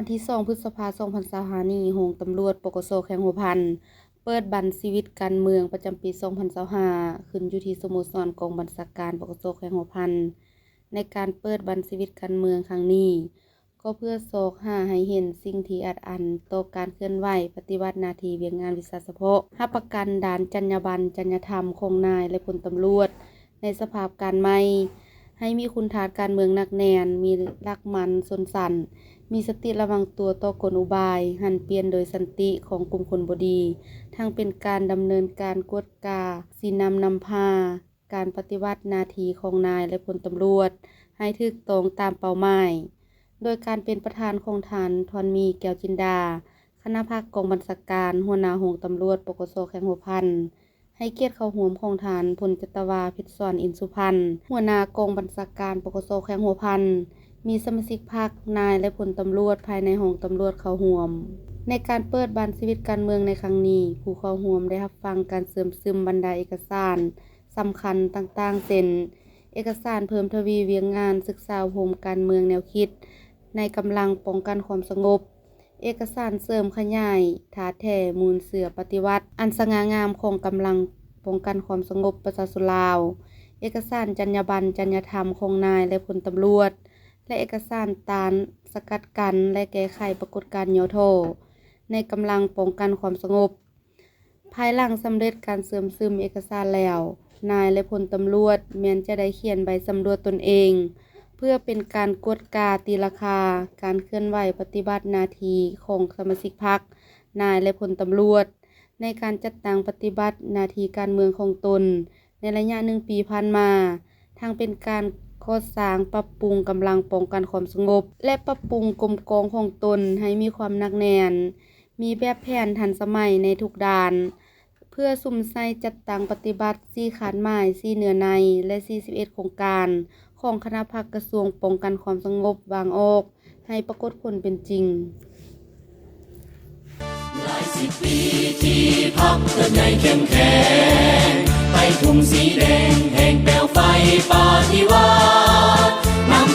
ວັນທີສອງ ພຶດສະພາ ສອງພັນຊາວຫ້ານີ້, ຫ້ອງຕຳຫຼວດ ປກສ ແຂວງຫົວພັນ ເປີດບັນຊີວິດການເມືອງປະຈຳປີ ສອງພັນຊາວຫ້າ ຂຶ້ນຢູ່ທີ່ສະໂມສອນກອງບັນຊາການ ປກສ ແຂວງຫົວພັນ. ໃນການເປີດບັນຊີວິດການເມືອງຄັ້ງນີ້ ກໍເພື່ອຊອກຫາໃຫ້ເຫັນສິ່ງທີ່ອາດອັນຕໍ່ການເຄື່ອນໄຫວປະຕິບັດໜ້າທີ່ວຽກງານວິຊາສະເພາະ, ຮັບປະກັນດ້ານຈັນຍາບັນ, ຈັນຍາທຳຂອງນາຍ ແລະ ພົນຕຳຫຼວດໃນສະພາບການໃໝ່, ໃຫ້ມີຄຸນທາດການເມືອງໜັກແໜ້ນ, ມີຫຼັກໝັ້ນຊົນຊັ້ນ, ມີສະຕິລະວັງຕົວຕໍ່ກົນອຸບາຍຫັນປ່ຽນໂດຍສັນຕິຂອງກຸ່ມຄົນບໍ່ດີ, ທັງເປັນການດຳເນີນການກວດກາ, ຊີ້ນຳນຳພາ, ການປະຕິບັດໜ້າທີ່ຂອງນາຍ ແລະ ພົນຕຳຫຼວດໃຫ້ຖືກຕ້ອງຕາມເປົ້າໝາຍ, ໂດຍການເປັນປະທານຂອງທ່ານ ທອນມີ ແກ້ວຈິນດາ, ຄະນະພັກກອງບັນຊາການ, ຫົວໜ້າຫ້ອງຕຳຫຼວດ ປກສ ແຂວງຫົວພັນ, ໃຫ້ກຽດເຂົ້າຮ່ວມຂອງທ່ານ ພົນຈັດຕະວາ ເພັດສອນ ອິນສຸພັນ, ຫົວໜ້າກອງບັນຊາການ ປກສ ແຂວງຫົວພັນ, ມີສະມາຊິກພັກ, ນາຍ ແລະ ພົນຕຳຫຼວດພາຍໃນຫ້ອງຕຳຫຼວດເຂົ້າຮ່ວມ. ໃນການເປີດບັນຊີວິດການເມືອງໃນຄັ້ງນີ້, ຜູ້ເຂົ້າຮ່ວມໄດ້ຮັບຟັງການເຊື່ອມຊຶມບັນດາເອກະສານ ສຳຄັນຕ່າງໆ ເຊັ່ນ ເອກະສານເພີ່ມທະວີວຽກງານສຶກສາອົບຮົມການເມືອງແນວຄິດໃນກຳລັງປ້ອງກັນຄວາມສະຫງົບ, ເອກະສານເສີມຂະຫຍາຍທາດແທ້ມູນເຊື້ອປະຕິວັດອັນສະຫງ່າງາມຂອງກຳລັງປ້ອງກັນຄວາມສະຫງົບປະຊາຊົນລາວ, ເອກະສານຈັນຍາບັນ, ຈັນຍາທຳຂອງນາຍ ແລະ ພົນຕຳຫຼວດ ແລະ ເອກະສານຕ້ານສະກັດກັ້ນ ແລະ ແກ້ໄຂປາກົດການຫຍໍ້ທໍ້ໃນກຳລັງປ້ອງກັນຄວາມສະຫງົບ. ພາຍຫຼັງສຳເລັດການເຊື່ອມຊຶມເອກະສານແລ້ວ, ນາຍ ແລະ ພົນຕຳຫຼວດແມ່ນຈະໄດ້ຂຽນໃບສຳຫຼວດຕົນເອງ ເພື່ອເປັນການກວດກາຕີລາຄາການເຄື່ອນໄຫວປະຕິບັດໜ້າທີ່ຂອງສະມາຊິກພັກ, ນາຍ ແລະ ພົນຕຳຫຼວດ ໃນການຈັດຕັ້ງປະຕິບັດໜ້າທີ່ການເມືອງຂອງຕົນໃນໄລຍະໜຶ່ງປີຜ່ານມາ, ທັງເປັນການກໍ່ສ້າງປັບປຸງກຳລັງປ້ອງກັນຄວາມສະຫງົບ ແລະ ປັບປຸງກົມກອງຂອງຕົນໃຫ້ມີຄວາມໜັກແໜ້ນ, ມີແບບແຜນທັນສະໄໝໃນທຸກດ້ານ, ເພື່ອສຸມໃສ່ຈັດຕັ້ງປະຕິບັດສີ່ຄາດໝາຍ, ສີ່ເນື້ອໃນ ແລະ ສີ່ສິບເອັດໂຄງການຂອງຄະນະພັກກະຊວງປ້ອງກັນຄວາມສະຫງົບວາງອອກໃຫ້ປາກົດຜົນເປັນຈິງ. ຫຼາຍສິບປີທີ່ພັກເຕີບໃຫຍ່ເຂັ້ມແຂງ, ໄປທຸ່ງສີແດງແຫ່ງແປວໄຟປະຕິວັດ, ນຳ